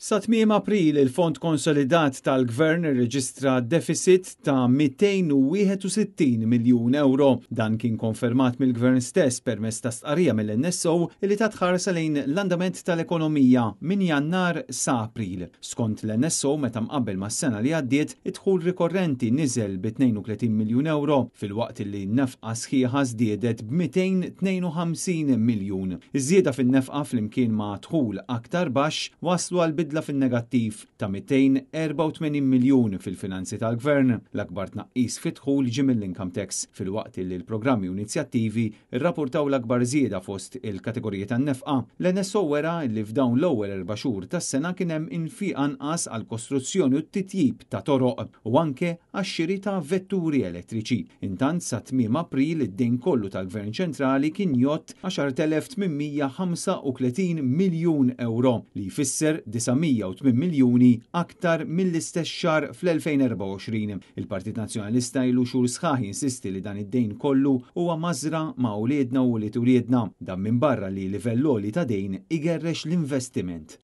Sa tmiem April, il-Fond Konsolidat tal-Gvern irreġistra deficit ta' 261 miljun euro. Dan kien konfermat mill-Gvern stess permezz ta' stqarrija mill-NSO li tat ħarsa lejn l-andament tal-ekonomija minn Jannar sa April. Skont l-NSO, meta mqabbel mas-sena li għaddiet, id-dħul rikorrenti niżel bi 32 miljun euro filwaqt li n-nefqa sħiħa żdiedet b'252 miljun. Iż-żieda fin-nefqa flimkien ma' dħul aktar baxx waslu għal bidla fin-negattiv ta' 284 miljun fil-finanzi tal-Gvern. L-akbar tnaqqis fid-dħul ġie mill-income tax filwaqt li l-programmi u inizjattivi rrapportaw l-akbar żieda fost il-kategoriji tan-nefqa. L-NSO wera li f'dawn l-ewwel 4 xhur tas-sena kien hemm infiq anqas għal kostruzzjoni u t-titjib ta' toroq u anke għax-xiri ta' vetturi elettriċi. Intant sa tmiem April id-dejn kollu tal-Gvern ċentrali kien jgħodd 10,835 miljun euro li jfisser 908 miljuni aktar mill-istess xahar fl-2024. Il-Partit Nazzjonalista ilu xhur sħaħ jinsisti li dan id-dejn kollu huwa mażra ma' uliedna u ulied uliedna. Dan minn barra li livell għoli ta' dejn igerrex l-investiment.